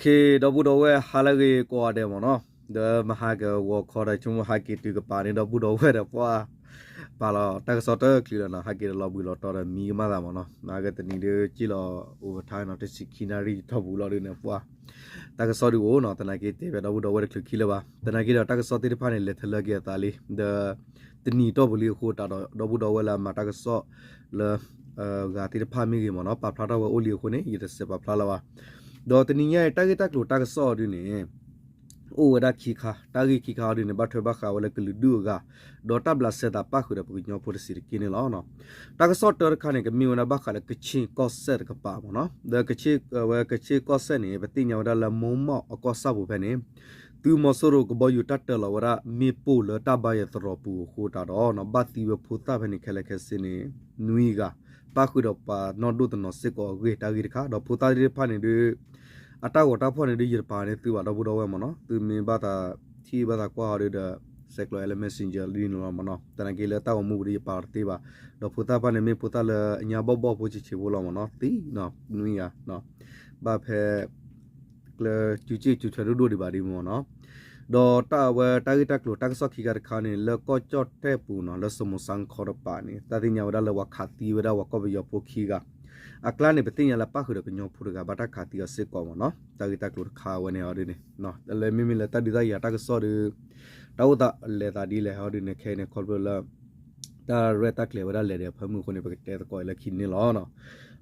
ခ့ ဒီပုၢ်ဒီဝဲၢ် ဟါလၢအဂ့ၤကိးဂၤဒဲးမ့ၢ်နီၤ, ဒီးမဟါကဂီၤခီဒီး ဆိကမိၣ်ဟဲက့ၤတုၤကပၤန့ၣ် ဒီပုၢ်ဒီဝဲၢ်ဒီးပှၤ ပာ်လီၤတၢ်ကစီၣ်တချုးလီၤနီၤ, ဟဲက့ၤဒီးလီၤဘှံးလီၤတီၤဒီးမံကမၣ်သးမ့ၢ်နီၤ, နာ်က့တနံၤဒုးက့ၢ်လီၤအိၣ်ဝဲထါနီၤ တဆံခံနၣ်ရံၣ်ထီၣ်ပူၤလီၤဒုးန့ၣ် ပှၤ တၢ်ကစီၣ်ဒုးအိၣ်နီၤ, သနာ်က့တဲဘၣ်ဒီပုၢ်ဒီဝဲၢ်တချုးခံလၢၤဘၣ်, သနာ်က့ဒီးတၢ်ကစီၣ်သ့ၣ်တဖၣ်န့ၣ် လဲၤထီၣ်လၢက့ၤအသးလံ, ဒီး တနံၤတီၢ်ပူၤလံအဃိတးဒီး ဒီပုၢ်ဒီဝဲၢ်လၢအမၤတၢ်ကစီၣ်လၢ ဂၤသ့ၣ်တဖၣ်မ့ၢ်ဂ့ၤမ့ၢ်နီၤ, ပာ်ဖျါထီၣ်ဝဲအိၣ်လံအဃိန့ၣ် ယတစဲးပာ်ဖျါလၢၤဘၣ်. ဒီးတနံၤညါအံၤ တၢ်ဂ့ၢ်တၢ်ကျိၤတၢ်ကစီၣ်အီၤဒုးန့ၣ် အိၣ်ဝဲဒၣ်ခံခါ, တၢ်ဂ့ၢ်ခံခါအီၤဒုးန့ၣ် ဘၣ်ထွဲဘၣ်ဃးဝဲလၢကလုာ်ဒူၣ်အဂၤ, ဒီးတၢ်ဘျးစဲသးပၣ်ဃုာ်ဒီးပှၤကညီဖိတစဲးတက့ၢ်န့ၣ်လီၤ. တၢ်ကစီၣ်တၢတခါန့ၣ် ကမ့ၢ်ဝဲဒၣ်ဘၣ်ဃးလၢကခ့ၣ်ကီၢ်စဲၣ်တကပၤမ့ၢ်နီၤ, ဒီးကခ့ၣ် ဝဲကခ့ၣ်ကီၢ်စဲၣ်န့ၣ် ပသ့ၣ်ညါဝဲဒၣ်လၢမိၢ်မီၣ်အကီၢ်ဆၣ်ပူၤဖဲန့ၣ် သုးမီၤစိရိၤကဘီယူၤတၢ်တၢာ်လီၤဝဲဒၣ်မ့ၣ်ပိၢ်လၢတၢ်ဘါယွၤသရိာ်ပူၤအဃိတးဒီး ဘၣ်သံဝဲဖိသၣ်ဖဲန့ၣ် ခဲလၢာ်ခဲဆ့န့ၣ် နွံဂၤ, ပၣ်ဃုာ်ဒီးပှၤနီၢ်ဒိၣ်တနီၤစ့ၢ်ကီးအဂ့ၢ် တၢ်ဂ့ၢ်တခါ, ဒီးဖိသၣ်သ့ၣ်တဖၣ်န့ၣ်ဒုး အတၢ်ဂီၤတၢ်ဖီၣ်န့ၣ်ဒုး ယတပာ်န့ၢ်သုဘၣ်ဒီပုၢ်ဒီဝဲၢ်မ့ၢ်နီၤ, သုမ့ၢ်ဘၣ်သးထံၣ်ဘၣ်သးကွၢ်အီၤဒုးဒီး ဆဲးကျိးလၢ messenger လံန့ၣ်လီၤမ့ၢ်နီၤ, သနာ်က့လၢတၢ်ဂီၤမူပူၤဒုးယပာ်အီၤတသ့ဘၣ်, ဒီးဖိသၣ်တဖၣ်န့ၣ် မ့ၢ်ဖိသၣ်လၢအညါဘီၣ်ဘီၣ်ဖိဆံးဆံးဖိလီၤမ့ၢ်နီၤ, သံနီၤ နွံဂၤ ဘၣ်ဖဲ ကျၢၤစူၤက့ၣ်စူၤထွဲဒိၣ်ဒိၣ်ဒံးဘၣ်ဒ်မ့ၢ်နီၤ, ဒီးတၢ်ဝဲတၢ်ဂ့ၢ်တၢ်ကျိၤတၢ်ကစီၣ်ခံခါတခါန့ၣ် လၢကီၢ်ကၠီၣ်တဲၣ်ပူၤနီၤ, လၢစမူၤစၣ်ခီတပၤန့ၣ် တၢ်သ့ၣ်ညါဝဲဒၣ်လၢပှၤခးသံဝဲဒၣ်ပှၤကီၢ်ပယီၤဖိခံဂၤ, အကျါန့ၣ် ပသ့ၣ်ညါလၢပၣ်ဃုာ်ဒီးကညီဖိတဂၤ ဘၣ်တၢ်ခးသံအီၤစ့ၢ်ကီးမ့ၢ်နီၤ, တၢ်ဂ့ၢ်တၢ်ကျိၤတခါဝဲန့ၣ်အီၤဒုးန့ၣ်, လၢမ့မ့ၢ်လၢတၢ်ဒုးတၢ်ယၤတၢ်ကစီၣ်ဒုး တၢ်အိၣ်သးလဲၤသးဒ်လဲၣ်ဟီဒုးန့ၣ် ခဲအံၤန့ၣ် ခီဖျိလၢ တၢ်ရဲၣ်တၢ်ကျဲၤဝဲဒၣ်လဲၤဒီးဖၢမုၢ်အဃိန့ၣ် ပကတဲသကိးအံၤလၢခံန့ၣ်လီၤ.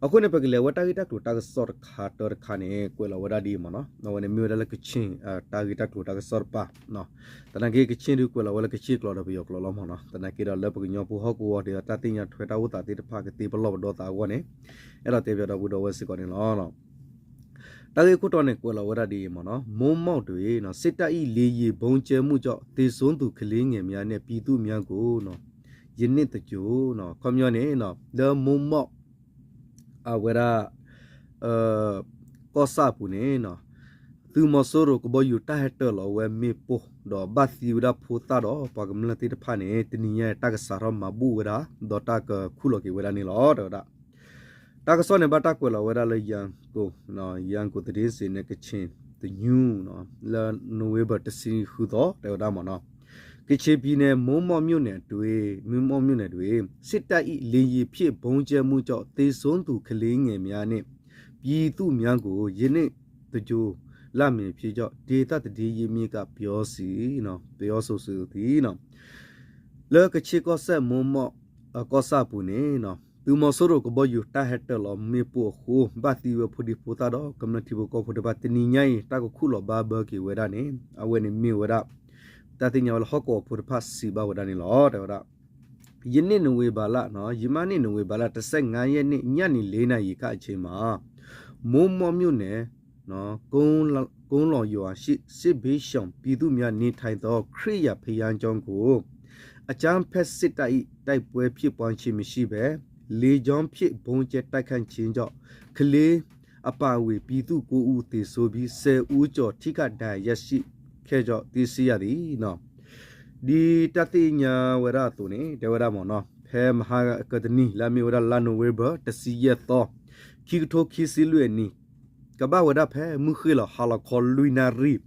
အဃိန့ၣ် ပကလဲၤဝဲတၢ်ဂ့ၢ်တၢ်ကျိၤတၢ်ကစီၣ်တခါတၢတခါန့ၣ် ကွဲးလီၤဝဲဒၣ်ဒ်အံၤမ့ၢ်နီၤ, အဝဲန့ၣ်မ့ၢ်ဝဲဒၣ်လၢကခ့ၣ် တၢ်ဂ့ၢ်တၢ်ကျိၤတၢ်ကစီၣ်တပၤ, သနာ်က့ကခ့ၣ်ဒုးကွဲးလီၤဝဲလၢကခ့ၣ်ကျိာ်ဒီးပယီၤကျိာ်လီၤမ့ၢ်နီၤ, သနာ်က့ဒီးလၢပကညီဖိဟီၣ်ကဝီၤဒ်သိးတၢ်သ့ၣ်ညါထွဲတၢ်အိၣ်သးသ့ၣ်တဖၣ်ကသ့ပလီၢ်ပဒီသးအဂီၢ်န့ၣ် အဲၣ်ဒိးတဲပၠးဒီပုၢ်ဒီဝဲၢ်စ့ၢ်ကီးန့ၣ်လီၤ. တၢ်ဂ့ၢ်ခိၣ်တီန့ၣ် ကွဲးလီၤဝဲဒၣ်ဒ်အံၤမ့ၢ်နီၤ, မိုးမောက်တွင် စစ်တပ်၏ လေယာဉ်ဗုံးကြဲမှုကြောင့် သေဆုံးသူ ကလေးငယ်များနှင့် ပြည်သူများကို ယနေ့သင် ခီပညီန့ၣ် လၢမိၢ်မီၣ် အဝဲဒၣ် ကီၢ်ဆၣ်အပူၤန့ၣ် သုးမီၤစိရိၤကဘီယူၤတၢ်ဟဲတၢာ်လီၤဝဲမ့ၣ်ပိၢ် ဒီးဘၣ်သံဝဲဒၣ်ဖိသၣ်ဒီးပှၤကမျၢၢ်သ့ၣ်တဖၣ်န့ၣ် တနံၤညါအံၤ တၢ်ကစးထီၣ်မၤဘူၣ်ဝဲဒၣ် ဒီးတၢ်ကခူၣ်လီၤက့ၤဝဲဒၣ်န့ၣ်လီၤ တဲဝဲဒၣ်. တၢ်ကစီၣ်န့ၣ် ဘၣ်တၢ်ကွဲးလီၤဝဲဒၣ်လၢ ရန်ကုန် ရန်ကုန်သတင်းစစ်နဲ့ ကချင်သံ လၢ November တဆံဃုသီ တဲဝဲဒၣ်မ့ၢ်နီၤ, ကချင်ပြည်နယ် မိုးမောက်မြို့နယ်တွင် မိုးမောက်မြို့နယ်တွင် စစ်တပ်၏ လေယာဉ်ဖြင့် ဗုံးကြဲမှုကြောင့် သေဆုံးသူ ကလေးငယ်များနှင့် ပြည်သူများကို ယနေ့သင် လမ်းမဖြစ်ကြောင်း ဒေသသတင်းရင်းမြစ်က ပြောဆိုသည် ပြောဆိုသည် လၢကခ့ၣ်ကီၢ်စဲၣ် မိုးမောက် ကီၢ်ဆၣ်အပူၤန့ၣ် သုးမီၤစိရိၤကဘီယူၤတၢ်ဟဲတၢာ်လီၤမ့ၣ်ပိၢ်အဃိ ဘၣ်သံဝဲဖိဒံဖိသၣ်ဒီးကမျၢၢ်ထံဖိကီၢ်ဖိတဖၣ် တနံၤညါအံၤ တၢ်ကခူၣ်လီၤဘၣ်ဘၢက့ၤဝဲဒၣ်န့ၣ် အဝဲန့ၣ်မ့ၢ်ဝဲဒၣ် တၢ်သ့ၣ်ညါဝဲလၢဟီၣ်ကဝီၤဖိတဖၣ်စံးဘၣ်ဝဲဒၣ်န့ၣ်လီၤ တဲဝဲဒၣ်. ယနေ့ နိုဝင်ဘာလ ယမၤန့ၢ် နိုဝင်ဘာလ တဆယ့်ငါးရက်နေ့ ညနေလေးနာရီခန့်အချိန်မှာ မိုးမောက်မြို့နယ် ကုန်းလော်ရွာရှိ စစ်ဘေးရှောင်ပြည်သူများနေထိုင်သော ခရစ်ယာန်ဘုရားကျောင်းကို အကြမ်းဖက်စစ်တပ်၏ တိုက်ပွဲဖြစ်ပွားခြင်းမရှိဘဲ လေကြောင်းဖြင့် ဗုံးကြဲတိုက်ခိုက်ခြင်းကြောင့် ကလေးအပါအဝင် ပြည်သူကိုးဦးသေဆုံးပြီး ဆယ်ဦးကျော် ထိခိုက်ဒဏ်ရာရရှိခဲ့ကြောင်း သိရှိရသည် ဒ်တၢ်သ့ၣ်ညါဝဲဒၣ်အသိးန့ၣ် တဲဝဲဒၣ်မ့ၢ်နီၤ ဖဲမဟါကတနံၤ လၢအမ့ၢ်ဝဲဒၣ်လါ November တဆံယဲၢ်သီ ခံကထိခံဆံလွံၢ်အနံၣ် ကဘၣ်ဝဲဒၣ်ဖဲမုၢ်ဃ့ၢ်လီၤဟါလီၤခီလွံၢ်နၣ်ရံၣ်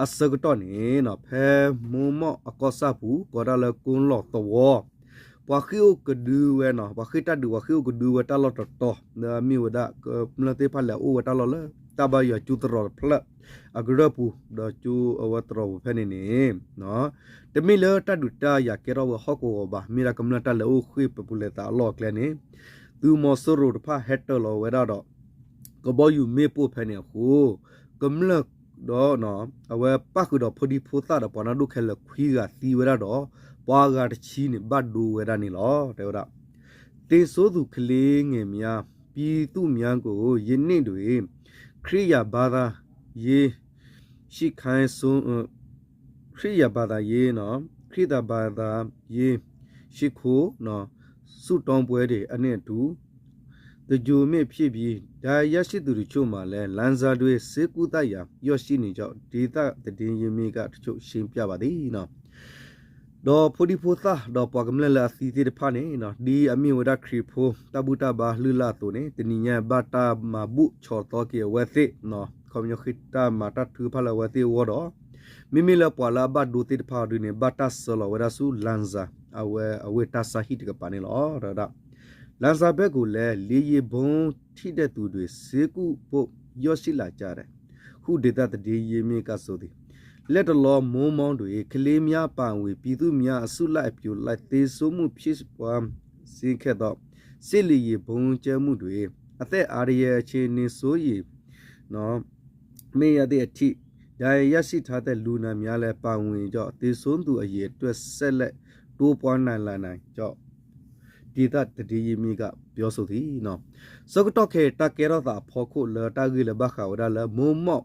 အဆၢကတီၢ်န့ၣ်နီၤ ဖဲမိၢ်မီၢ်အကီၢ်ဆၣ်ပူၤ ကိးဒၣ်လၢကိလီၤသဝီ ပှၤဃ့ၢ်အိၣ်ကဒုဝဲနီၤ ပှၤဃ့ၢ်တၢ်ဒုး ပှၤဃ့ၢ်အိၣ်ကဒုဝဲတၢ်လီၢ်တတီၤ လၢအမ့ၢ်ဝဲဒၣ် ကမျၢၢ်သ့ၣ်တဖၣ်လဲၤအိၣ်ဝဲတၢ်လီၢ်လၢ တၢ်ဘါယွၤကၠိသရိာ်တဖျၢၣ် အကရၢၢ်ပူၤ ဒီးကၠိအဝဲသရိာ်ပူၤဖဲန့ၣ်န့ၣ် တမ့ၢ်လၢတၢ်ဒုးတၢ်ယၤကဲထီၣ်ဝဲဟီၣ်ကဝီၤဘၣ် မ့ၢ်ဒၣ်ကမျၢၢ်တၢ်လဲၤအိၣ်ဃ့ၢ်ပူၤလဲၤသးအလီၢ်အကျဲန့ၣ် သုးမီၤစိရိၤတဖၣ်ဟဲတၢာ်လီၤဝဲဒၣ်ဒီး ကဘီယူၤမ့ၣ်ပိၢ်ဖဲန့ၣ်အဃိ ကမျၢၢ်ဒီး အဝဲပၣ်ဃုာ်ဒီးဖိဒံဖိသၣ်ဒီးပှၤနီၢ်ဒိၣ်ခဲလၢာ်ခွံဂၤသံဝဲဒၣ်ဒီး ပှၤဂၤတဆံန့ၣ် ဘၣ်ဒိဝဲဒၣ်န့ၣ်လီၤ တဲဝဲဒၣ်. သေဆုံးသူကလေးငယ်များ ပြည်သူများကို ယနေ့တွင် ခရစ်ယာန်ဘာသာရေး ရှိခိုင်း ခရစ်ယာန်ဘာသာရေး ခရစ်ယာန်ဘာသာရေး ရှိခိုး ဆုတောင်းပွဲတွေနဲ့အတူ သဂြိုၤဟ်မ့ၣ်ဖြစ်ပြီး ဒဏ်ရာရရှိသူတချို့မှာလည်း လမ်းစတွဲ ဆေးကုသရာ ရောက်ရှိနေကြောင်း ဒေသသတင်းရင်းမြစ်က တဆင့်ရှင်းပြပါသည် ဒီးဖိဒံဖိသၣ် ဒီးပှၤကမျၢၢ်လၢအသံသ့ၣ်တဖၣ်န့ၣ် ဒ်အမ့ၢ်ဝဲဒၣ်ခရံာ်ဖိ တၢ်ဘူၣ်တၢ်ဘါလုၢ်လၢ်အသိးန့ၣ် တနံၤညါဘၣ်တၢ်မၤဘူၣ်ဆီၣ်သီက့ၤအဝဲသ့ၣ် ခီပညီဃ့တၢ်မၤတၢ်ထုကဖၣ်လၢအဝဲသ့ၣ်အဂီၢ်ဒီး မ့မ့ၢ်လၢပှၤလၢအဘၣ်ဒိသ့ၣ်တဖၣ်အီၤဒုန့ၣ် ဘၣ်တၢ်ဆှၢလီၤဝဲဒၣ်ဆူ Lanza အဝဲအဝ့ၢ်တၢ်ဆါဟံၣ်တကပၤန့ၣ်လီၤ. ဒီး Lanza ဘဲၣ်ကိၣ်လဲၣ် လ့ယံၤဘိထံၣ်ဒဲးသူးဒွံး စ့ကူၣ်ဘိး ယီၢ်ဆံၣ်လးကၠါဒဲး ဟုၣ်ဒ့းသၣ်တဒ့ယ့မ့ၢ်ကၣ်စိသံး လဲၣ်တလီၤမိၢ်မီၢ်ဒွံး ကလ့မၠါပာ်ဝံၤ ပံၤသူၣ်မၠါအဆူၣ်လၢအပျိၤလၢသ့စိမုၣ်ဖံးပှၤစ့ခဲသိး စ့လ့ယံၤဘိကၠဲမုၣ်ဒွံး အသဲၣ်အါတယဲၢ်ဆ့န့ၣ်စိယံၤ မ့ၢ်ယၤသ့ၣ်အထံၣ် ဒ်ယဲၢ်ဆံၣ်ထါသဲၣ်လူနၤမၠါလဲၣ် ပာ်ဝံၤကၠီ သ့စိသူအယံၤအတွဲၣ်စဲးလဲၣ် တိပှၤနၤလၢနၤကၠီ ဒ့သၣ်တဒ့ယ့မ့ၢ်ကၣ်ပၠီစိသံး ဆၢကတီၢ်ခဲအံၤ တၢ်ကဲထီၣ်သးအဖီခိၣ်လၢတၢ်ဂ့ၢ်လၢဘၣ်ဃးဝဲဒၣ်လၢမိၢ်မီၢ်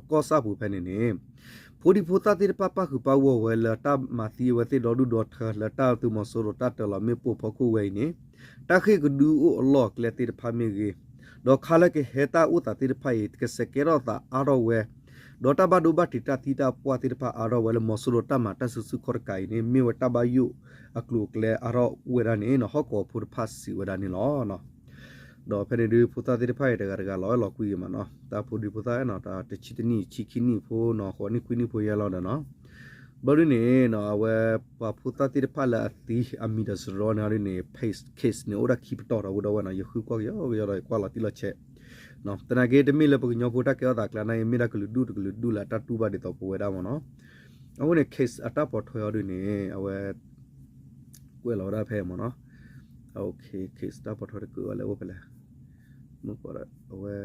ကီၢ်ဆၣ်ပူၤဖဲန့ၣ်န့ၣ် ဖိဒံဖိသၣ်သ့ၣ်တဖၣ်ပၣ်ဃုာ်ပၣ်ဂီၢ်ဝဲလၢတၢ်မၤသံအဝဲသ့ၣ်ဒီဒူၣ်ဒီထၢလၢတၢ်သုးမီၤစိရိၤတၢ်တၢၤလီၤမ့ၣ်ပိၢ်ဖီခိၣ်ဝဲအံၤန့ၣ် တၢ်ဃ့ၢ်ကဒုအိၣ်အလီၢ်အကျဲသ့ၣ်တဖၣ်မ့ၢ်ဂ့ၤ, ဒီးခါလၢကဟဲတၢ်အိၣ်သးသ့ၣ်တဖၣ်အံၤ ကဆဲးကဲထီၣ်သးအါထီၣ်ဝဲ, ဒီးတၢ်ဘၣ်ဒိဘၣ်ထံးတၢ်သံတၢ်ပှၢ်သ့ၣ်တဖၣ်အါထီၣ်ဝဲလၢမီၤစိရိၤတၢ်မၤတၢ်စုဆူၣ်ခီၣ်တကးအံၤန့ၣ် မ့ၢ်ဝဲတၢ်ဘၣ်ယိၣ်အကျိၤအကျဲအါထီၣ်ဝဲဒၣ်န့ၣ် ဟီၣ်ကဝီၤဖိတဖၣ်စံးဝဲဒၣ်န့ၣ်လီၤ. ဒီးဖဲန့ၣ်ဒုးဖိသၣ်သ့ၣ်တဖၣ်အံၤတဂၤတဂၤလီၤအဲၣ်လီၤကွံဂ့ၤမးနီၤ, တၢ်ဖိဒံဖိသၣ်နီၤ တဆံတနံၣ် ဆံခံနံၣ်ဖိနီၤ ဃိးနံၣ်ခွံနံၣ်ဖိယဲလီၤဒီးနီၤ, ဘျီဒုန့ၣ်နီၤ အဝဲပှၤဖိသၣ်သ့ၣ်တဖၣ်လၢအသံအမံၤဒီးစရီန့ၣ်ဒုန့ၣ် case န့ၣ် အိၣ်ဒၣ်ခံပတီၢ်ဒီးဝဲဒီးဝဲနီၤ ယဃုကွၢ်ကယီကယီဒီးယကွၢ်လီၤတံၢ်လီၤဆဲး, သနာ်က့တမ့ၢ်လၢပှၤကညီဖိတၢ်ကဲထီၣ်သးကျါန့ၣ် မ့ၢ်ဒၣ်ကလုာ်ဒူၣ်တကလုာ်ဒူၣ်လၢအတၢ်တူၢ်ဘၣ်ဒ်သိးပဝဲဒၣ်မးနီၤ, အဃိန့ၣ် case အတၢ်ပိာ်ထွဲအီၤဒုန့ၣ် အဝဲ ကွဲးလီၤဝဲဒၣ်ဖဲမးနီၤ, အ case တၢ်ပိာ်ထွဲတကုာ်အီၤလဲၣ်အိၣ်ဖဲလဲၣ်, မ့ၢ်ကီးဒီးအဝဲ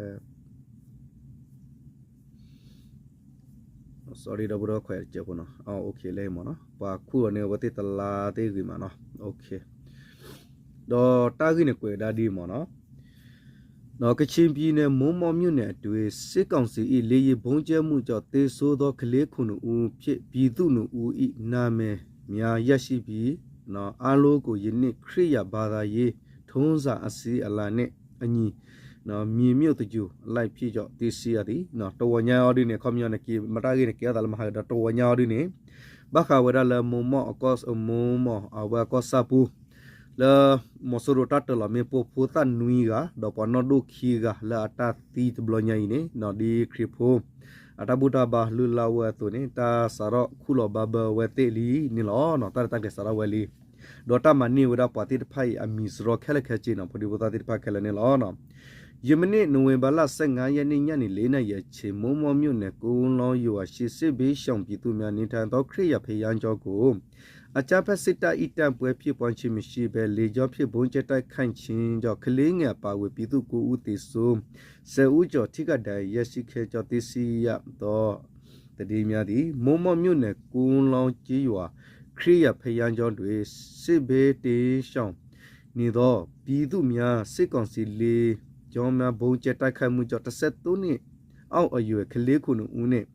sorry ဒီပုၢ်ဒီခွဲးတကဲးဖိနီၤ, အ လၢမးနီၤ ပှၤခူၣ်အီၤန့ၣ် အဝဲသ့ၣ်တလါသ့ၣ်ဂ့ၤမးနီၤ, ဒီးတၢ်ဂ့ၢ်န့ၣ်ကွဲးဝဲဒၣ်ဒ်မးနီၤ ကချင်ပြည်နယ် မိုးမောက်မြို့နယ်အတွင်း စစ်ကောင်စီ၏ လေယာဉ်ဗုံးကြဲမှုကြောင့် သေဆုံးသော ကလေး ခုနစ်ဦးဖြင့် ပြည်သူ နှစ်ဦး၏ နာမည်များ ရရှိပြီး အားလုံးကို ယနေ့ ခရစ်ယာန်ဘာသာရေး ထုံးစံအစဉ်အလာနှင့်အညီ မည်မြို့သူအလိုက်ဖြစ်ကြောင်း သိရှိရသည်. တဝီညါအီၤဒုန့ၣ် ခီပညီန့ၣ် က့ၤမတၢ်ဂ့ၢ်န့ၣ် ကဲထီၣ်သးလၢမဟါဒီး တဝီညါအီၤဒုန့ၣ် ဘၣ်ဃးဝဲဒၣ်လၢ မိၢ်မီၢ်အကီၢ် မိၢ်မီၢ်အဝဲအကီၢ်ဆၣ်ပူၤ လၢ မီၤစိရိၤတၢ်တၢၤလီၤမ့ၣ်ပိၢ်ဖိသၣ်နွံဂၤ ဒီးပှၤနီၢ်ဒိၣ်ခံဂၤလၢအတၢ်သံတဘျီညါအံၤန့ၣ် ဒ်ခရံာ်ဖိ အတၢ်ဘူၣ်တၢ်ဘါလုၢ်လၢ်ဝဲအသိးန့ၣ် တၢ်စးထီၣ်ခူၣ်လီၤဘၣ်ဘၢဝဲသ့ၣ်လံန့ၣ်လီၤ. တၢ်ရဲၣ်တၢ်ကျဲၤစးထီၣ်ဝဲလံ. ဒီးတၢ်မၤန့ၢ်ဝဲဒၣ်ပှၤသ့ၣ်တဖၣ်အံၤအမံၤစရီခဲလၢာ်ခဲဆ့နီၤ ဖိဒံဖိသၣ်သ့ၣ်တဖၣ်ခဲလၢာ်န့ၣ်လီၤ. ယမနေ့ နိုဝင်ဘာလ ဆယ့်ငါးရက်နေ့ ညနေ လေးနာရီအချိန် မိုးမောက်မြို့နယ် ကုန်းလောင်းရွာရှိ စစ်ဘေးရှောင်ပြည်သူများ နေထိုင်သော ခရစ်ယာန်ဘုရားကျောင်းကို အကြမ်းဖက်စစ်တပ်၏ တိုက်ပွဲဖြစ်ပွားခြင်းမရှိဘဲ လေကြောင်းဖြင့် ဗုံးကြဲတိုက်ခိုက်ခြင်းကြောင့် ကလေးငယ်အပါအဝင် ပြည်သူ ကိုးဦးသေဆုံး၊ ဆယ်ဦးကျော် ထိခိုက်ဒဏ်ရာရရှိခဲ့ကြောင်း သိရှိရသော သတင်းများသည် မိုးမောက်မြို့နယ် ကုန်းလောင်းကျေးရွာ ခရစ်ယာန်ဘုရားကျောင်းတွင် စစ်ဘေးတိမ်းရှောင်နေသော ပြည်သူများ စစ်ကောင်စီလေကြောင်းများ ဗုံးကြဲတိုက်ခိုက်မှုကြောင့် တစ်ဆယ့်သုံးနှစ်အောက် အရွယ် ကလေး ခုနစ်ဦးနှင့်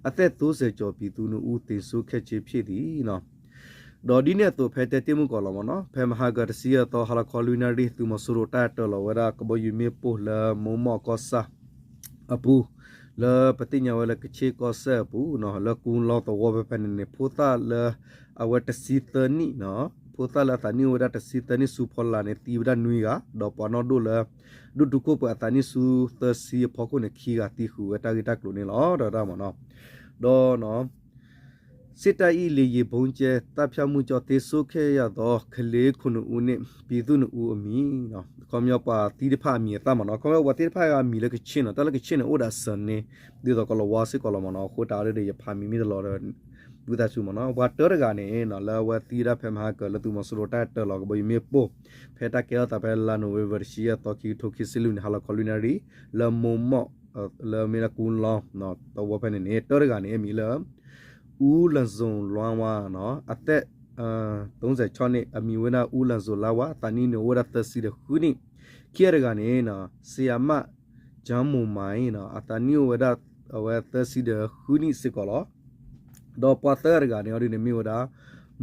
အသက် သုံးဆယ်ကျော် ပြည်သူ နှစ်ဦး သေဆုံးခဲ့ခြင်းဖြစ်သည်. ဒီးဒ်န့ၣ်အသိး ဖဲတဲတ့ၢ်မုၢ်ကီးလီၤမးနီၤ ဖဲမဟါကတဆံယဲၢ်သီ ဟါလီၤခီလွံၢ်နၣ်ရံၣ် သုးမီၤစိရိၤတၢ်တၢၤလီၤဝဲဒၣ် ကဘီယူၤမ့ၣ်ပိၢ်လၢ မိၢ်မီၢ်ကီၢ်ဆၣ် အပူၤ လၢပသ့ၣ်ညါဝဲလၢကခ့ၣ်ကီၢ်စဲၣ်အပူၤ လၢကူလီသဝီဖဲဖဲန့ၣ်န့ၣ် ဖိသၣ်လၢအဝဲတဆံသၢနံၣ်နီၤ ဖိသၣ်လၢအသးနံၣ်အိၣ်ဝဲဒၣ်တဆံသၢနံၣ်ဆူဖီလာ်န့ၣ် သံဝဲဒၣ်နွံဂၤ ဒီးပှၤနီၢ်ဒိၣ်လၢ ဒိၣ်တုာ်ခိၣ်ပှဲၤအသးနံၣ်ဆူသၢဆံအဖီခိၣ်န့ၣ် ခံဂၤသံဃုာ်ဝဲတၢ်ဂ့ၢ်တၢ်ကျိၤန့ၣ်လီၤ ဒီးတၢ်မးနီၤ ဒီး စစ်တပ်၏ လေယာဉ်ဗုံးကြဲသတ်ဖြတ်မှုကြောင့် သေဆုံးခဲ့ရသော ကလေး ခုနစ်ဦးနှင့် ပြည်သူ နှစ်ဦး အမည် ခီပညီပှၤသံတဖၣ်အမံၤအသၣ်မးနီၤ ခီပညီပှၤသံတဖၣ်အမံၤလၢကခ့ၣ်နီၤ တၢ်လၢကခ့ၣ်န့ၣ် အိၣ်ဒီးအစၢၤန့ၣ် ဒ်သိးကလီၤဝါစ့ၢ်ကီးလီၤမးနီၤ အဃိတၢ်အါဒၣ်ဒီး ယဖးမံၤမ့ၢ်တလီၤဒီး ဝံသးစူၤမးနီၤ ပှၤတၢတဂၤန့ၣ် လၢအဝဲသံဝဲဒၣ်ဖဲမဟါကၢၤလၢသုးမီၤစိရိၤတၢ်တၢၤလီၤကဘီယူၤမ့ၣ်ပိၢ် ဖဲတၢ်ကဲထီၣ်သးဖဲလါနိၣ်ဝ့ဘၢၣ်တဆံယဲၢ်သီ ခံကထိခံဆံလွံၢ်န့ၣ် ဟါလီၤခီလွံၢ်နၣ်ရံၣ် လၢမိၢ်မီၢ် လၢမ့ၢ်ဒၣ်ကူလီ သဝီဖဲန့ၣ်န့ၣ် တၢတဂၤန့ၣ် အမံၤလၢ ဦးလွင်ဇော်လဝါနီၤ အသက် သုံးဆယ့်ခြောက်နှစ် အမံၤဝဲဒၣ် ဦးလွင်ဇော်လဝါ အသးနံၣ်န့ၣ် အိၣ်ဝဲဒၣ်သၢဆံဒီးဃုနံၣ် ခံဂၤတဂၤန့ၣ် စံယမ ကၠၢမုၢ်မၤနီၤ အသးနံၣ်အိၣ်ဝဲဒၣ် အဝဲသၢဆံဒီးဃုနံၣ်စ့ၢ်ကီးလီၤ. ဒီးပှၤသၢဂၤတဂၤန့ၣ်အီၤဒ်န့ၣ် မ့ၢ်ဝဲဒၣ်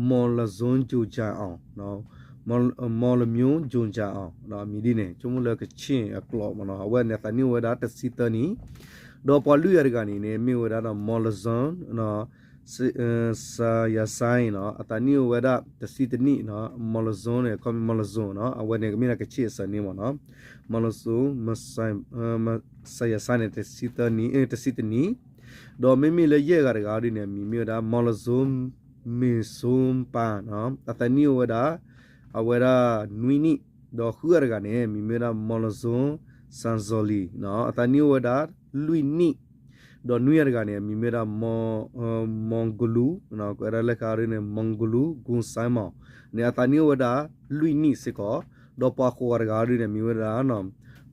မောင်လဇွန် ကြိုင်ကြိုင်အောင် မောင်လမျိုး ကြိုင်ကြိုင်အောင် အမံၤဒ်န့ၣ် ဆိကမိၣ်လၢကခ့ၣ်အကျိာ်မးနီၤ အဝဲန့ၣ်အသးနံၣ်အိၣ်ဝဲဒၣ်တဆံသၢနံၣ် ဒီးပှၤလွံၢ်ဂၤတဂၤန့ၣ်န့ၣ် မ့ၢ်ဝဲဒၣ်ဒီး မောင်လဇွန် စယၤစဲနီၤ အသးနံၣ်အိၣ်ဝဲဒၣ်တဆံတနံၣ်နီၤ မီၤလၣ်စိန့ၣ် ခီမီၤလၣ်စိနီၤ အဝဲန့ၣ်ကမ့ၢ်ဒၣ်ကချ့ၣ်အစၢန့ၣ်မ့ၢ်နီၤ မီၤလၣ်စိ စယၤစဲန့ၣ် တဆံတနံၣ် ဒီးမ့မ့ၢ်လၢယဲၢ်ဂၤတဂၤဒ်န့ၣ် အမံၤမ့ၢ်ဝဲဒၣ် မီၤလၣ်စိ မ့ၢ်စိပၢ်နီၤ အသးနံၣ်အိၣ်ဝဲဒၣ် အဝဲဒၣ်နွံနံၣ် ဒီးဃုဂၤတဂၤန့ၣ် မံၤမ့ၢ်ဝဲဒၣ် မီၤလၣ်စိ စၣ်စီၤလံ အသးနံၣ်အိၣ်ဝဲဒၣ်လွံၢ်နံၣ် ဒီးနွံဂၤတဂၤန့ၣ် အမံၤမ့ၢ်ဝဲဒၣ် မီၤကလူ ကဲဒၣ်လၢခါဒ်န့ၣ် မီၤကလူ ကူစဲမီၤန့ၣ် အသးနံၣ်အိၣ်ဝဲဒၣ်လွံၢ်နံၣ်စ့ၢ်ကီး ဒီးပှၤဃိးဂၤတဂၤဒ်န့ၣ် မံၤဝဲဒၣ်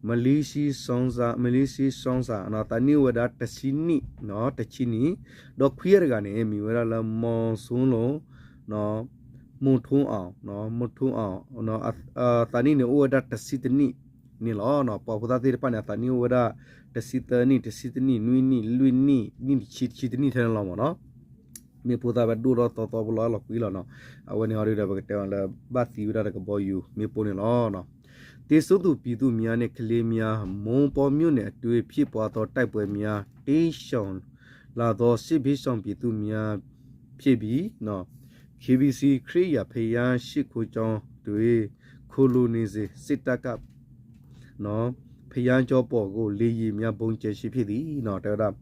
မလ့ၡံ စီစၣ် မလ့ၡံ စီစၣ် အသးနံၣ်အိၣ်ဝဲဒၣ်တဆံနံၣ် တဆံနံၣ် ဒီးခွံဂၤတဂၤန့ၣ် မံၤဝဲဒၣ်လၢ မီၤစိလိၤ မိထိအီၤ မိထိအီၤ အသးနံၣ်န့ၣ်အိၣ်ဝဲဒၣ်တဆံတနံၣ်န့ၣ်လီၤ. ပှၤဖိသၣ်သ့ၣ်တဖၣ်န့ၣ် အသးနံၣ်အိၣ်ဝဲဒၣ် တဆံသၢနံၣ် တဆံတနံၣ် နွံနံၣ် လွံၢ်နံၣ် နံၣ်တဆံ တဆံတနံၣ်ထဲန့ၣ်လီၤမ့ၢ်နီၤ. မ့ၢ်ဖိသၣ်ဖဲဒိၣ်ထီၣ်သီသီဖိလီၤလီၤကွံလီၤနီၤ. အဝဲန့ၣ်ဟီဒုဒီး ပကတဲအီၤလၢ ဘၣ်သံဝဲဒၣ်တကဘီယူၤ မ့ၣ်ပိၢ်န့ၣ်လီၤ. သေဆုံးသူပြည်သူများနှင့် ကလေးများ မွန်ပြည်မြို့နယ်အတွင်း ဖြစ်ပွားသော တိုက်ပွဲများ တိမ်းရှောင်လာသော စစ်ဘေးရှောင်ပြည်သူများ ဖြစ်ပြီး KBC ခရစ်ယာန်ဘုရားရှိခိုးကျောင်းတွင် ခိုလှုံနေစဉ် စစ်တပ်က ဘုရားကျောင်းပေါ်ကို လေယာဉ်များ ဗုံးကြဲခြင်းဖြစ်သည် တဲဝဲဒၣ်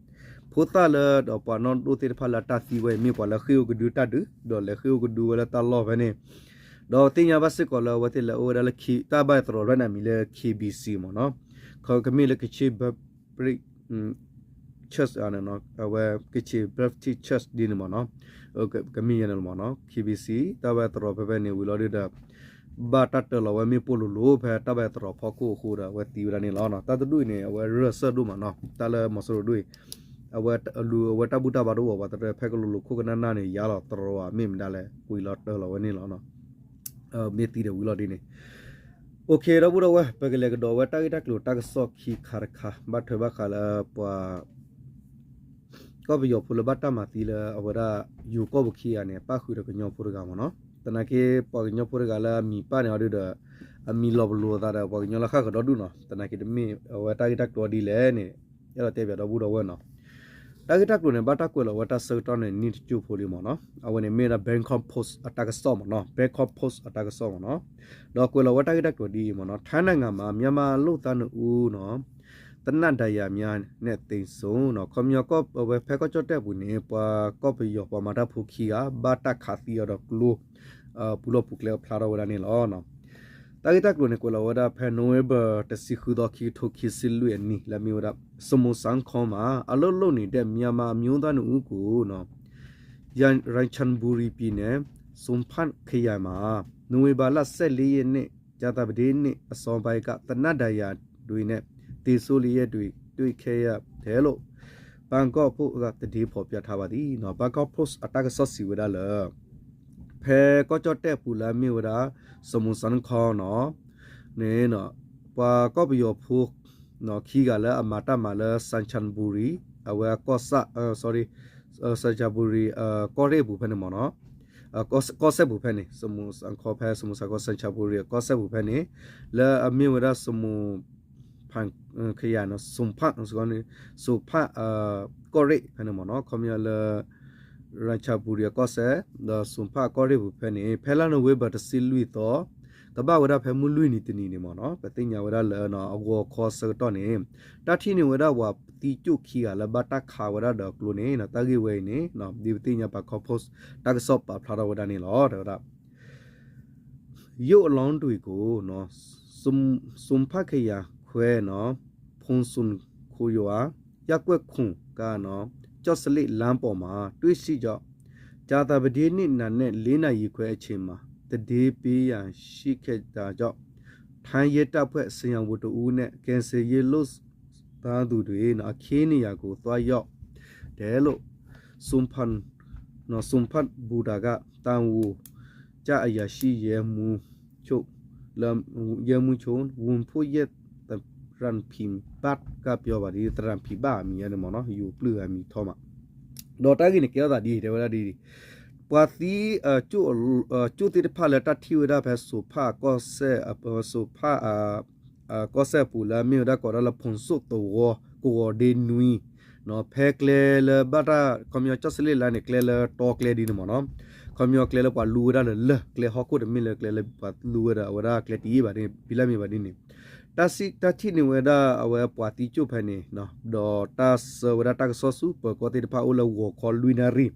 ဖိသၣ်လၢဒီးပှၤနီၢ်ဒိၣ်သ့ၣ်တဖၣ်လၢ အတၢ်သံဝဲအံၤ မ့ၢ်ပှၤလၢဃ့ၢ်အိၣ်ကဒုတၢ်ဒုး ဒီးလဲၤဃ့ၢ်အိၣ်ကဒုဝဲလၢတၢ်လီၢ်ဖဲန့ၣ် ဒီးသ့ၣ်ညါဘၣ်စ့ၢ်ကီးလၢအဝဲသ့ၣ်လဲၤအိၣ်ဝဲဒၣ်လၢ တၢ်ဘၣ်သရိာ်ဖဲန့ၣ် အမံၤလၢ KBC မ့ၢ်နီၤ. ကမ့ၢ်လၢ Kachin Baptist Church အဝဲ Kachin Baptist Church ဒ်န့ၣ်မ့ၢ်နီၤ. ကမ့ၢ်ယဲန့ၣ်လီၤမ့ၢ်နီၤ. KBC တၢ်ဘၣ်သရိာ်ဖဲဖဲန့ၣ်ဝံၤလီၤဒုဒီး ဘၣ်တၢ်တၢလီၤဝဲမ့ၣ်ပိၢ်လိၤလိၤ ဖဲတၢ်ဘၣ်သရိာ်ဖီခိၣ်အဃိဒီး အဝဲသံဝဲဒၣ်န့ၣ်လီၤ. တၢ်တဒူၣ်အံၤန့ၣ် အဝဲရၢၢ်စၢၢ်ဒိၣ်မးနီၤ. တၢ်လၢမီၤစိရိၤဒိၣ်အံၤ အဝဲလူၤအဝဲတၢ်ဘူၣ်တၢ်ဘါတအိၣ်ဘၣ် ပှၤတရၢဖဲကလိၤလိၤခိၣ်ကနၣ်နၢ်န့ၣ် ယါလီၤတရီမ့ၢ်မတၤလဲၣ် ဝံၤလီၤတၢလီၤဝဲန့ၣ်လီၤ. မ့ၢ်သံဒီးဝံၤလီၤဒ်န့ၣ် OK ဒီပုၢ်ဒီဝဲၢ် ပကလဲၤကဒီးဝဲတၢ်ဂ့ၢ်တၢ်ကျိၤတၢ်ကစီၣ်ခံခါတခါ ဘၣ်ထွဲဘၣ်ဃးလၢပှၤ ကီၢ်ပယီၤဖိလၢဘၣ်တၢ်မၤသံလၢအဝဲဒၣ် ယိၤကီၢ်ပူၤခံဂၤန့ၣ် ပၣ်ဃုာ်ဒီးကညီဖိတဂၤမ့ၢ်နီၤ. သနာ်က့ ပှၤကညီဖိတဂၤလၢအမံၤပၣ်န့ၣ်အီၤဒုဒီး အမံၤလီၤပလိာ်အသးဒီး ပှၤကညီလၢဃၣ်ဃၢၤဒီဒူၣ်နီၤ. သနာ်က့တမ့ၢ်အဝဲတၢ်ဂ့ၢ်တၢ်ကျိၤဒ်လဲၣ်န့ၣ် အဲၣ်ဒိးတဲပၠးဒီပုၢ်ဒီဝဲၢ်နီၤ. တၢ်ဂ့ၢ်တၢ်ကျိၤန့ၣ် ဘၣ်တၢ်ကွဲးလီၤဝဲတၢ်ဆၢကတီၢ်န့ၣ် နံၣ်တကၠိၢ်ဖိလံမ့ၢ်နီၤ. အဝဲန့ၣ်မ့ၢ်ဝဲဒၣ် Bangkok Post အတၢ်ကစီၣ်မ့ၢ်နီၤ. Bangkok Post အတၢ်ကစီၣ်မ့ၢ်နီၤ. ဒီးကွဲးလီၤဝဲတၢ်ဂ့ၢ်တၢ်ကျိၤဒ်အံၤမ့ၢ်နီၤ. ထိုင်းနိုင်ငံမှာ မြန်မာလုပ်သားနှစ်ဦး သေနတ်ဒဏ်ရာများနဲ့ သေဆုံး နီၤ. ခီပညီကီၢ်ဝဲဖဲကီၢ်ကၠီၣ်တဲၣ်ပူၤန့ၣ် ပှၤကီၢ်ပယီၤပှၤမၤတၢ်ဖိခံဂၤ ဘၣ်တၢ်ခးသံအီၤဒီးကျိ ပူၤလီၢ်ပူၤကျဲအဖျါထီၣ်ဝဲဒၣ်န့ၣ်လီၤ. တၢ်ဂ့ၢ်တၢ်ကျိၤန့ၣ် ကွဲးလီၤဝဲဒၣ်ဖဲ November တဆံဃုသီ ခံကထိခံဆံလွံၢ်အနံၤ လၢအမ့ၢ်ဝဲဒၣ် စမူစၣ်ခီမှာ အလုပ်လုပ်နေတဲ့ မြန်မာအမျိုးသားနှစ်ဦးကို ရန်ချန်ဘူရီပြည်နယ် စွန်ဖတ်ခရိုင်မှာ နိုဝင်ဘာလ ဆယ့်လေးရက်နေ့ ကြာသပတေးနေ့ အစောပိုင်းက သေနတ်ဒဏ်ရာတွေနဲ့ သေဆုံးလျက်တွေ တွေ့ခဲ့ရတယ်လို့ ဘန်ကောက်ပို့စ်က သတင်းဖော်ပြထားပါသည် နီၤ. ဘန်ကောက်ပို့စ်အတၢ်ကစီၣ်စံးဝဲဒၣ်လၢ ဖဲကီၢ်ကၠီၣ်တဲၣ်ပူၤလၢအမ့ၢ်ဝဲဒၣ် စမူစၣ်ခီနီၤ န့ၣ် ပှၤကီၢ်ပယီၤဖိ ခံဂၤလၢအမၤတၢ်မၤလၢ စၣ်ချၣ်ဘူရံ အဝဲကီၢ်စဲၣ် sorry စၣ်ချၣ်ဘူရံ ကီၢ်ရ့ၣ်ပူၤဖဲန့ၣ်မ့ၢ်နီၤ ကီၢ်စဲၣ်ပူၤဖဲန့ၣ် စမူစၣ်ခီဖဲ စမူစၣ်ခီ စၣ်ချၣ်ဘူရံ ကီၢ်စဲၣ်ပူၤဖဲန့ၣ် လၢအမ့ၢ်ဝဲဒၣ် စမူ ဖၣ်ခယၤနီၤ စူၤဖၣ် စူၤဖၣ် ကီၢ်ရ့ၣ်ဖဲန့ၣ်မ့ၢ်နီၤ ခီပညီလၢ ရၣ်ချၣ်ဘူရံအကီၢ်စဲၣ် ဒီးစူၤဖၣ်ကီၢ်ရ့ၣ်ပူၤဖဲန့ၣ် ဖဲလါနိၣ်ဝ့ဘၢၣ်တဆံလွံၢ်သီ ကဘၣ်ဝဲဒၣ်ဖဲမုၢ်လွံၢ်နံၤတနံၤန့ၣ်မ့ၢ်နီၤ ပသ့ၣ်ညါဝဲဒၣ်လၢအဂီၤခီဆၢကတီၢ်န့ၣ် တၢ်ထံၣ်န့ၢ်ဝဲဒၣ်ပှၤသံကၠိၣ်ခံဂၤလၢဘၣ်တၢ်ခးဝဲဒၣ်ဒီးကျိန့ၣ် တၢ်ဂ့ၢ်ဝဲအံၤန့ၣ် ဒ်ပသ့ၣ်ညါ ဘန်ကောက်ပို့စ် တၢ်ကစီၣ်ပာ်ဖျါထီၣ်ဝဲဒၣ်န့ၣ်လီၤ တဲဝဲဒၣ် ရုပ်အလောင်းတွေကို စွန်ဖတ်ခရိုင်ခွဲ နီၤ ဖုန်စွန်ခူရွာ ရပ်ကွက်ခုနစ်က ကျောက်စလစ်လမ်းပေါ်မှာ တွေ့ရှိကြောင်း ကြာသပတေးနေ့ နံနက် လေးနာရီခွဲအချိန်မှာ သတင်းပေးရန်ရှိခဲ့တာကြောင့် ထိုင်းရဲတပ်ဖွဲ့ဆရာဝန်တစ်ဦးနဲ့ ကယ်ဆယ်ရေးလုပ်သားသူတွေ အခင်းနေရာကို သွားရောက်တယ်လို့ စွန်ဖတ် စွန်ဖတ်ဘူတာက တာဝန်ကျအရာရှိ ရဲမှူးချုပ် ရဲမှူးချုပ် ဝွန်ဖို့ယက် သရန်ဖီဘတ် ကပြောပါတယ် သရန်ဖီဘတ် အမံၤန့ၣ်မ့ၢ်နီၤ ယိၤပျုၢ်အမံၤထီမး ဒီးတၢ်ဂ့ၢ်န့ၣ် ကဲထီၣ်သးဒ်အံၤ တဲဝဲဒၣ်ဒ်အံၤ ပှၤသံ ကၠိၣ်သ့ၣ်တဖၣ်လၢတၢ်ထံၣ်ဝဲဒၣ်ဖဲ စိၤဖၣ်ကီၢ်စဲၣ် စိၤဖၣ် ကီၢ်စဲၣ်ပူၤလၢအမ့ၢ်ဝဲဒၣ်ကိးဒၣ်လၢ ဖုန်စိၣ်သဝီ ကဝီၤဒ့နွံ ဖဲကျဲလၢဘၣ်တၢ် ခီပညီကၠီၣ်စလ့ၣ်လါန့ၣ် ကျဲလၢတီကျဲဒ်န့ၣ်မ့ၢ်နီၤ, ခီပညီကျဲလၢပှၤလူဝဲဒၣ်လၢလၢၢ် ကျဲဟီၣ်ခိၣ်တမ့ၢ်လၢကျဲလၢပှၤလူဝဲဒၣ် အဝဲဒၣ်ကျဲတယံာ်ဘၣ်ဒ်န့ၣ် ဖံလၢမ့ၢ်ဘၣ်ဒ်န့ၣ် တၢ်စံၣ်တၢ်ထံၣ်န့ၢ်ဝဲဒၣ်အဝဲပှၤသံကၠိၣ်ဖဲန့ၣ် ဒီးတၢ်ဆှၢဝဲဒၣ်တၢ်ကစီၣ်ဆူပၢၤကီၢ်သ့ၣ်တဖၣ်အိၣ်လၢဂီၤခီလွံၢ်နၣ်ရံၣ်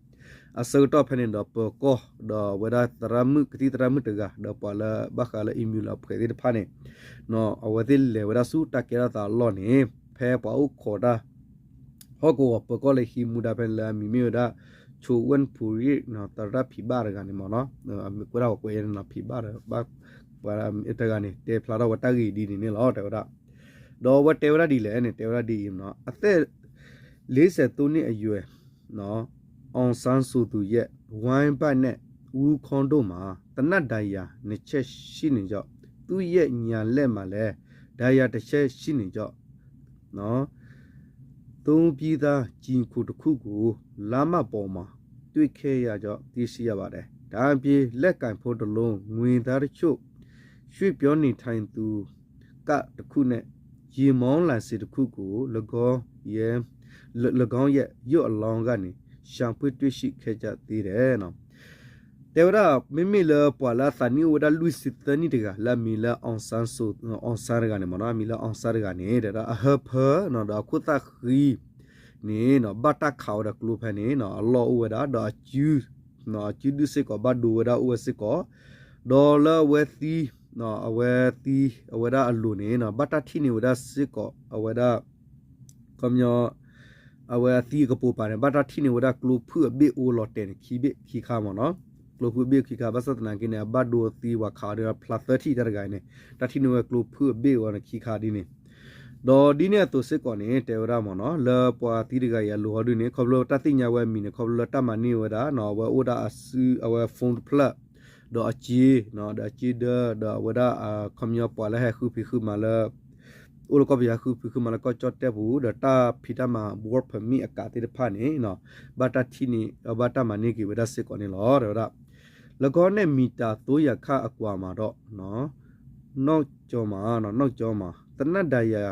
အဆၢကတီၢ်ဖဲန့ၣ်ဒီး ပၢၤကီၢ် ဒီးအဝဲဒၣ်သရၣ်မုၣ် ကသံၣ်သရၣ်မုၣ်တဂၤ ဒီးပှၤလၢဘၣ်ဃးလၢ အံၤမံၤလၢအဖှဲးသ့ၣ်တဖၣ်န့ၣ် အဝဲသ့ၣ်လဲၤဝဲဒၣ်ဆူတၢ်ကဲထီၣ်သးအလီၢ်န့ၣ် ဖဲပှၤအိၣ်ခိးတၢ် ဟီၣ်ကဝီၤပၢၤကီၢ်လၢဟံးမူဒါဖဲန့ၣ်လၢအမံၤမ့ၢ်ဝဲဒၣ် ဆိဝ့ၣ်ဖူရံၣ် သရၣ်ဖံးဘၣ်တဂၤန့ၣ်မ့ၢ်နီၤ, ကွဲးဒၣ်ဝဲကွဲးယဲန့ၣ်နီၤ ဖံးဘၣ်ဒီး ဘၣ်ပှၤတဂၤန့ၣ် တဲဖျါထီၣ်ဝဲတၢ်ဂ့ၢ်ဒ်န့ၣ်န့ၣ်လီၤ တဲဝဲဒၣ်. ဒီးအဝဲတဲဝဲဒၣ်ဒ်လဲၣ်န့ၣ် တဲဝဲဒၣ်ဒ်အံၤမ့ၢ်နီၤ အသက်လေးဆယ်သုံးနှစ်အရွယ် အောင်ဆန်းစုကြည်ရဲ့ ဝမ်းဗိုက်နဲ့ ဦးခေါင်းတို့မှာ သေနတ်ဒဏ်ရာ နှစ်ချက်ရှိနေကြောင်း၊ သူ့ရဲ့ညာလက်မှာလည်း ဒဏ်ရာတစ်ချက်ရှိနေကြောင်း သုံးပြီးသားကျည်ခုတစ်ခုကို လမ်းမပေါ်မှာ တွေ့ခဲ့ရကြောင်း သိရှိရပါတယ်။ ဒါအပြင် လက်ကိုင်ဖုန်းတစ်လုံး၊ ငွေသားတချို့၊ ရွှေ့ပြောင်းနေထိုင်သူ ကတ်တစ်ခုနဲ့ ယာဉ်မောင်းလိုင်စင်တစ်ခုကို ၎င်းရဲ့ ၎င်းရဲ့ရုပ်အလောင်းကနေ ရှာဖွေတွေ့ရှိခဲ့ကြသေးတယ် တဲဝဲဒၣ် မ့မ့ၢ်လၢပှၤလၢအသးနံၣ်အိၣ်ဝဲဒၣ်လွံၢ်ဆံသၢနံၣ်တဂၤ လၢအမံၤလၢ အောင်ဆန်း အောင်ဆန်း တဂၤန့ၣ်မ့ၢ်နီၤ အမံၤလၢ အောင်ဆန်း တဂၤန့ၣ် တဲဝဲဒၣ် အဟၢဖၢ ဒီးအခိၣ်သၣ်ဃံန့ၣ် ဘၣ်တၢ်ခးဝဲဒီးကျိဖဲန့ၣ် အလီၢ်အိၣ်ဝဲဒၣ် ဒီးအစု အစုဒုးစ့ၢ်ကီး ဘၣ်ဒိဝဲဒၣ်အိၣ်ဝဲစ့ၢ်ကီး ဒီးလၢအဝဲသံ အဝဲသံ အဝဲဒၣ်အလိၤန့ၣ် ဘၣ်တၢ်ထံၣ်န့ၢ်ဝဲဒၣ်စ့ၢ်ကီး အဝဲဒၣ် ခီပညီ အဝဲအသံအကပိာ်ပၤန့ၣ် ဘၣ်တၢ်ထံၣ်န့ၢ်ဝဲဒၣ်ကျိဖုၣ်အဘ့ၣ်အိၣ်လီၤတဲာ်န့ၣ် ခံဘ့ၣ်ခံခါမ့ၢ်နီၤ, ကျိဖုၣ်အဘ့ၣ်ခံခါ ဘၣ်ဆၣ်သနာ်က့န့ၣ် အဘၣ်ဒိအသံဝဲခးဒီးဖျါသၢထံၣ်တၢ်တဂၤန့ၣ် တၢ်ထံၣ်န့ၢ်ဝဲကျိဖုၣ်အဘ့ၣ်ဝဲန့ၣ်ခံခါဒ်န့ၣ် ဒီးဒ်န့ၣ်အသိးစ့ၢ်ကီးန့ၣ် တဲဝဲဒၣ်မ့ၢ်နီၤ လၢပှၤသံတဂၤအံၤအလိၤဟီဒုန့ၣ် ခီဖျိတၢ်သ့ၣ်ညါဝဲအမံၤန့ၣ် ခီဖျိလၢတၢ်မၤန့ၢ်ဝဲဒၣ် အဝဲအိၣ်ဒၣ်အစု အဝဲ phone တဖျၢၣ် ဒီးအစ့ ဒီးအစ့ဒၢ ဒီးအဝဲဒၣ် ခီပညီပှၤလၢဟဲဃုဖံးဃုမၤလၢ အိၣ်လၢကီၢ်ပယီၤဃုဖံးဃုမၤလၢကီၢ်ကၠီၣ်တဲၣ်ပူၤ ဒီးတၢ်ဖံးတၢ်မၤ work permit အကးသ့ၣ်တဖၣ်န့ၣ် ဘၣ်တၢ်ထံၣ်န့ၢ် ဘၣ်တၢ်မၤန့ၢ်က့ၤဝဲဒၣ်စ့ၢ်ကီးန့ၣ်လီၤ တဲဝဲဒၣ် လၢကီၢ်န့ၣ် မီတာ သုံးရာခန့်အကွာ်မှာတော့ နောက်ကျောမှာ နောက်ကျောမှာ သေနတ်ဒဏ်ရာ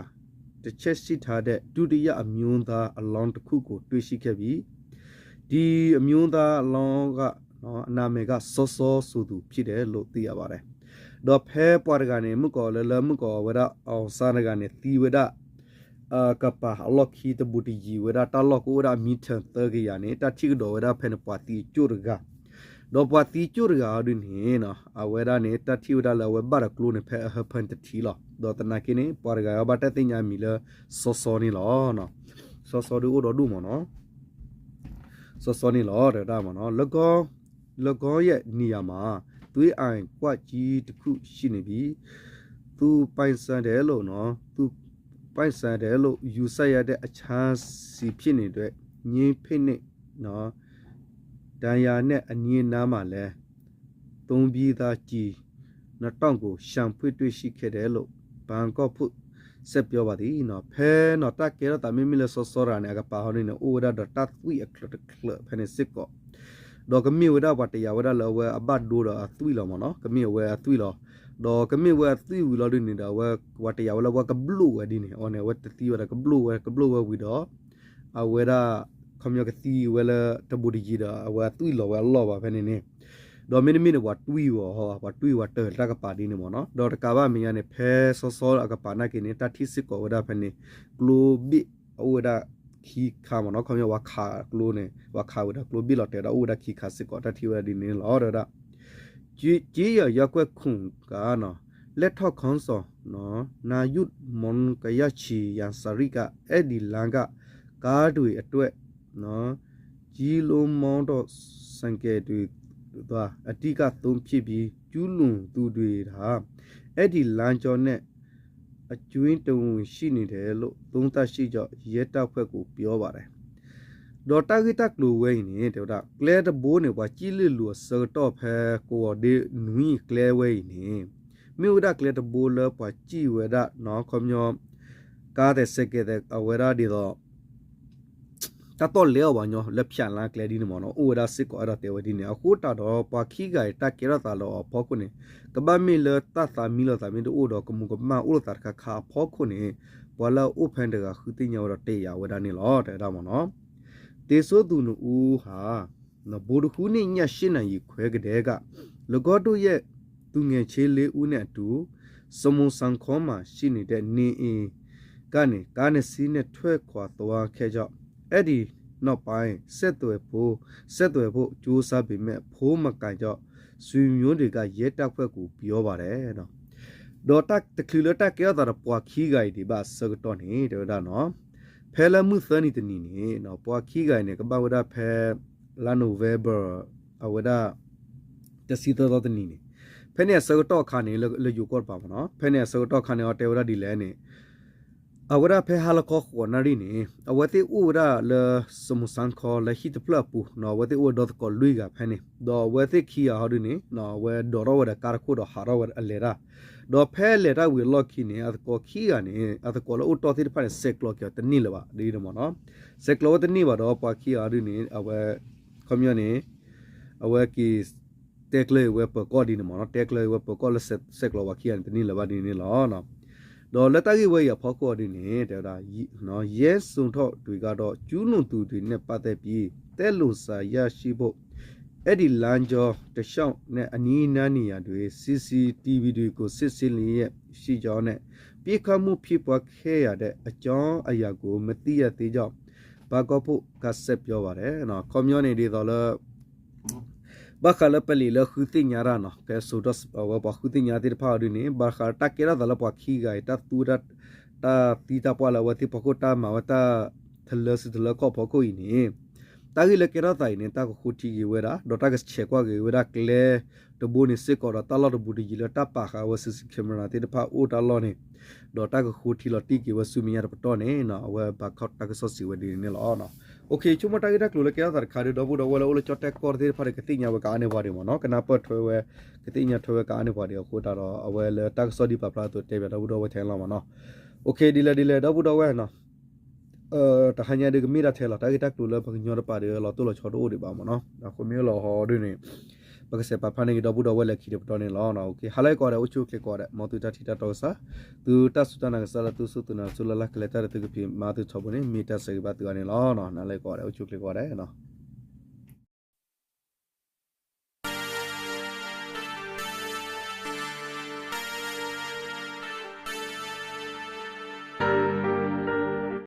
တစ်ချက်ရှိထားတဲ့ ဒုတိယအမျိုးသားအလောင်းတစ်ခုကိုတွေ့ရှိခဲ့ပြီး ဒီအမျိုးသားအလောင်းက အနာမည်က စောစောဆိုသူဖြစ်တယ်လို့သိရပါတယ် ဒီးဖဲပှၤတဂၤန့ၣ် မုၣ်ကီၤလၢလၢမုၣ်ကီၤဝဲဒၣ် အောင်ဆန်း တဂၤန့ၣ် သံဝဲဒၣ် ကပၤအလီၢ်ခံတဘူးတယံၤဝဲဒၣ်တၢ်လီၢ်ကအိၣ်ဝဲဒၣ် မံထၢၣ်သၢကယၤန့ၣ် တၢ်ထံၣ်ကဒီးဝဲဒၣ်ဖဲန့ၣ် ပှၤသံကၠိၣ်တဂၤ ဒီးပှၤသံကၠိၣ်တဂၤအီၤဒုန့ၣ် အဝဲဒၣ်န့ၣ် တၢ်ထံၣ်ဝဲဒၣ်လၢအဝဲဘၣ်ဒီးကျိန့ၣ် ဖဲအဟၢဖၢန့ၣ်တထံၣ်လီၤ. ဒီးသနာ်က့န့ၣ် ပှၤတဂၤအီၤဘၣ်တၢ်သ့ၣ်ညါအမံၤလၢ စီစီ န့ၣ်လီၤ. စီစီ ဒုအိၣ်ဒီဒူၣ်မ့ၢ်နီၤ စီစီ န့ၣ်လီၤ တဲဝဲဒၣ်မ့ၢ်နီၤ လၢကီ လၢကီ ရဲ့ နေရာမှာ သွေးအိုင် ကွက်ကြီးတစ်ခု ရှိနေပြီး သူပိုင်ဆိုင်တယ်လို့နော် သူပိုင်ဆိုင်တယ်လို့ ယူဆရတဲ့ အချမ်းဆီဖြစ်နေတဲ့ ငြိမ်းဖိနှိပ် နော် ဒဏ်ရာနဲ့ အနီးအနားမှာလည်း သုံးပြီးသားကျည် နှစ်တောင့်ကို ရှာဖွေတွေ့ရှိခဲ့တယ်လို့ ဘန်ကောက်ပို့ ဆက်ပြောပါသည် ဖဲနီၤ တၢ်ကဲထီၣ်သးမ့မ့ၢ်လၢ စီစီတဂၤန့ၣ် အကပၤဟီဒ်န့ၣ် အိၣ်ဝဲဒၣ်ဒီးတၢ်သွံၣ်အချၢးတချၢးဖဲန့ၣ်စ့ၢ်ကီး ဒီးကမ့ၢ်ဝဲဒၣ်ပှၤတယာ်ဝဲဒၣ်လၢအဝဲအဘၣ်ဒိဒီးအသွံၣ်လီၤမ့ၢ်နီၤ ကမ့ၢ်အဝဲအသွံၣ်လီၤ. ဒီးကမ့ၢ်ဝဲအသွံၣ်ဝံၤလီၤဒုန့ၣ်ဒီး အဝဲပှၤတယာ်ဝဲလၢအဝဲကဘျိၣ်ဝဲဒ်န့ၣ် အီၤန့ၣ် အဝဲတသံဝဲဒီးကဘျိၣ်ဝဲ ကဘျိၣ်ဝဲဝံၤဒီး အဝဲဒၣ် ခီပညီကသံဝဲလၢတဘူးတယံၤဒီး အဝဲအသွံၣ်လီၤဝဲအလီၢ်ဘၣ်ဖဲန့ၣ်န့ၣ် ဒီးမ့တမ့ၢ်န့ၣ် ပှၤတွံၢ်ဝဲဟီ ပှၤတွံၢ်ဝဲတၢ်တၢ်ကပၤဒ်န့ၣ်မ့ၢ်နီၤ ဒီးတကးဘၣ်မဲာ်ညါန့ၣ် ဖဲစီစီအကပၤနာ်က့န့ၣ် တၢ်ထံၣ်စ့ၢ်ကီးဝဲဒၣ်ဖဲန့ၣ် ကျိဘ့ၣ်အိၣ်ဝဲဒၣ်ခံခါမ့ၢ်နီၤ ခီပညီပှၤခးကျိန့ၣ် ပှၤခးဝဲဒၣ်ကျိဘ့ၣ်လီၤတဲာ်ဒီးအိၣ်ဝဲဒၣ်ခံခါစ့ၢ်ကီး တၢ်ထံၣ်ဝဲဒၣ်ဒ်န့ၣ်လီၤ တဲဝဲဒၣ် ကျေးရွာရပ်ကွက်ခုနှစ်က လက်ထောက်ခေါင်းဆောင် နာယုမွန်ကယချီရန်စရိက အဲဒီလမ်းက ကားတွေအတွက် ကြီးလုံးမောင်းတော့ ဆိုင်ကယ်တွေသာ အဓိကသုံးဖြစ်ပြီး ကျူးလွန်သူတွေသာ အဲဒီလမ်းကြောင်းနဲ့ အကျဉ်းဝင်ရှိနေတယ်လို့ သုံးသပ်ရှိကြောင်း ရဲတပ်ဖွဲ့ကို ပြောပါတယ် ဒီးတၢ်ဂ့ၢ်တၢ်ကျိၤဝဲအံၤန့ၣ် တဲဝဲဒၣ် ကျဲတဘိန့ၣ် ပှၤစံၣ်လ့ၣ်လူၤအဆၢကတီၢ်ဖဲ ကဝီၤဒ့နွံကျဲဝဲအံၤန့ၣ် မ့ၢ်ဝဲဒၣ်ကျဲတဘိလၢပှၤစံၣ်ဝဲဒၣ် ခီပညီ ကါသဲးစဲးကဲးသဲး အဝဲဒၣ်ဒ်သိး တၢ်တီၢ်လဲၤအီၤဘၣ်ညီ လၢဖၠးလါကျဲဒ်န့ၣ်မ့ၢ်နီၤ အိၣ်ဝဲဒၣ်စ့ၢ်ကီး အဲၣ်ဒိးတဲဝဲဒ်န့ၣ် အဃိသတးဒီး ပှၤခံဂၤအံၤ တၢ်ကဲထီၣ်သးလၢအဖီခိၣ်န့ၣ် ကဘၣ်မ့ၢ်လၢတၢ်သးမံလိာ်သးမ့ၢ်တအိၣ်ဒီး ကမူၤကမၣ်အိၣ်လိာ်သးတခါခါအဖီခိၣ်န့ၣ် ပှၤလၢအအိၣ်ဖဲန့ၣ်တဂၤဃုသ့ၣ်ညါဝဲဒီးတဲယၤဝဲဒၣ်န့ၣ်လီၤ တဲဝဲဒၣ်မ့ၢ်နီၤ. သ့ၣ်စိသူၣ်နအူဟါ ဘိတဃုန့ၣ်ညၣ်ရှ့ၣ်နၤယံၤခွဲကဒဲက လၢကီၢ်ဒိၣ်ယဲၢ် သူငယ်လေးဦးနဲ့အတူ စမုတ်စခန်းမှာရှိနေတဲ့ နေအိမ်ကနေ ကားနှစ်စီးနဲ့ ထွက်ခွာသွားခဲ့ကြောင်း အဲဒီနောက်ပိုင်း ဆက်သွယ်ဖို့ ဆက်သွယ်ဖို့ ကြိုးစားပေမဲ့ ဖုန်းမကိုင်ကြောင်း ဆွေမျိုးတွေက ရဲတပ်ဖွဲ့ကို ပြောပါတယ် ဒီးတၢ်တချုးလၢတၢ်ကဲထီၣ်သးဒီးပှၤခံဂၤအံၤဒံးဘၣ်အဆၢကတီၢ်န့ၣ် တဲဝဲဒၣ်နီၤ, ဖဲလၢမုၢ်သၢနံၤတနံၤန့ၣ် ပှၤခံဂၤအံၤန့ၣ် ကဘၣ်ဝဲဒၣ်ဖဲ လါ November အဝဲဒၣ် တဆံသၢသီတနံၤန့ၣ်, ဖဲန့ၣ်အဆၢကတီၢ်အခါန့ၣ် လၢယိၤကီၢ်တပၤမ့ၢ်နီၤ, ဖဲန့ၣ်အဆၢကတီၢ်အခါန့ၣ် အီၤတဲဝဲဒၣ်ဒ်လဲၣ်န့ၣ် အဝဲဒၣ်ဖဲဟါလီၤခီဃိးနၣ်ရံၣ်န့ၣ် အဝဲသ့ၣ်အိၣ်ဝဲဒၣ်လၢ စမုတ်စခန်း လၢဟံၣ်တဖျၢၣ်အပူၤ အဝဲသ့ၣ်အိၣ်ဝဲဒီသကိးလွံၢ်ဂၤဖဲန့ၣ် ဒီးအဝဲသ့ၣ်ခံဂၤဟီဒုန့ၣ် အဝဲဒိးထီၣ်ဝဲဒီးကါတခိၣ်ဒီးဟးထီၣ်ဝဲအလဲၤတၢ်, ဒီးဖဲလဲၤတၢ်ဝံၤအလီၢ်ခံန့ၣ် အသကိးခံဂၤန့ၣ် အသကိးလၢအိၣ်တီၢ်သ့ၣ်တဖၣ်န့ၣ် ဆဲးကျိးက့ၤအီၤတန့ၢ်လၢၤဘၣ်ဒ်န့ၣ်မ့ၢ်နီၤ, ဆဲးကျိးဝဲတန့ၢ်ဘၣ်ဒီးပှၤခံဂၤဟီဒုန့ၣ် အဝဲ ခီပညီန့ၣ် အဝဲက့ၤ တဲကျၢၤဝဲပၢၤကီၢ်ဒ်န့ၣ်မ့ၢ်နီၤ, တဲကျၢၤဝဲပၢၤကီၢ်လၢဆဲးကျိးပှၤခံဂၤန့ၣ် တန့ၢ်လၢၤဘၣ်ဒ်န့ၣ်လီၤ. ဒီးလၢတၢ်ဂ့ၢ်ဝဲအံၤအဖီခိၣ်အီၤဒ်န့ၣ် တဲဝဲဒၣ် ရဲစုံထောက်တွေကတော့ ကျူးလွန်သူတွေနဲ့ပတ်သက်ပြီး သက်သေစာရရှိဖို့ အဲဒီလမ်းကြောင်းတလျှောက်နဲ့ အနီးအနားနေရာတွေ စီစီတီဗီတွေကို စစ်ဆေးလျက်ရှိကြောင်းနဲ့ ပစ်ခတ်မှုဖြစ်ပွားခဲ့ရတဲ့အကြောင်းအရာကို မသိရသေးကြောင်း ဘန်ကောက်ပို့စ်က ဆက်ပြောပါတယ် ခီပညီန့ၣ်ဒ်သိးလၢ ဘၣ်ဃးလၢပလံာ်လၢဃုသ့ၣ်ညါတၢ်နီၤ, ကဲစိာ်ထီၣ်ဝဲပှၤဃုသ့ၣ်ညါသ့ၣ်တဖၣ်အီၤဒ်န့ၣ် ဘၣ်ဃးတၢ်ကဲထီၣ်သးလၢပှၤခံဂၤအံၤ တၢ်သူ တၢ်သံတၢ်ပှၢ်လၢအဝဲသ့ၣ်ဖီခိၣ် တၢ်မၤဝဲတၢ်ထလၢစုတလၢခီၣ်ဖီခိၣ်အံၤန့ၣ် တၢ်ဂ့ၢ်လၢကဲထီၣ်သးအံၤန့ၣ် တၢ်ကဃိထံက့ၤဝဲဒၣ် ဒီးတၢ်ကဆဲးကွၢ်က့ၤဝဲဒၣ်ကျဲတဘိန့ၣ်စ့ၢ်ကီးဒီး တၢ်လီၢ်တဘူးတယံၤလၢတၢ်ပာ်ဃာ်ဝဲ စီစီ camera သ့ၣ်တဖၣ်အိၣ်တၢ်လီၢ်န့ၣ် ဒီးတၢ်ကဃိထံလီၤတံၢ်က့ၤဝဲဆူမဲာ်ညါတပတီၢ်န့ၣ် အဝဲဘၣ်ခီတၢ်ကစီၣ်စံးဝဲဒ်န့ၣ်လီၤ. ဆိကမိၣ်တၢ်ဂ့ၢ်တၢ်ကျိၤလၢကဲထီၣ်သးတခါဒီး ဒီပုၢ်ဒီဝဲၢ်လၢအိၣ်လၢကၠီၣ်တဲၣ်ကီၢ်သ့ၣ်တဖၣ်ဒီး ကသ့ၣ်ညါဝဲကအါန့ၢ်ပှၤဒံးမ့ၢ်နီၤ, ကနၢ်ပၢၢ်ထွဲဝဲ ကသ့ၣ်ညါထွဲဝဲကအါန့ၢ်ပှၤဒံးအဃိသတးဒီး အဝဲလၢတၢ်ကစီၣ်ဒ်ပာ်ဖျါအသိးတဲဘၣ်ဒီပုၢ်ဒီဝဲၢ်ထဲလီၤမ့ၢ်နီၤ. ဒ်လဲၣ်ဒ်လဲၣ် ဒီပုၢ်ဒီဝဲၢ်နီၤ တဟါညါဒုးကမ့ၢ်ဒၣ်ထဲလီၤ, တၢ်ဂ့ၢ်တၢ်ကျိၤလၢပှၤကညီတပၤဒီးလီၤတိၢ်လီၤဆီတအိၣ်ဒံးဘၣ်မ့ၢ်နီၤ, အဃိမ့ၢ်လီၤဟီဒ်န့ၣ် ပကဆဲးပာ်ဖျါန့ၢ်က့ၤဒီပုၢ်ဒီဝဲၢ်လၢခံတပတီၢ်န့ၣ်လီၤ. ဟါလၢကိးဂၤဒဲး အိၣ်ဆူၣ်အိၣ်ချ့ကိးဂၤဒဲး မ်သုတၢ်ထံၣ်တၢ်တီကစၢ် သုတၢ်စူၢ်တၢ်နာ်ကစၢ်လၢ သုစူၢ်သုနာ်သုလၢ်လၢ်ကလဲၤတၢ်ဒီးသုကဖံးမၤသုထီဘိန့ၣ် မ့ၢ်တၢ်ဆၢဂ့ၤဘၣ်သုဂၤန့ၣ်လီၤ. နၤလၢကိးဂၤဒဲး အိၣ်ဆူၣ်အိၣ်ချ့ကိးဂၤဒဲး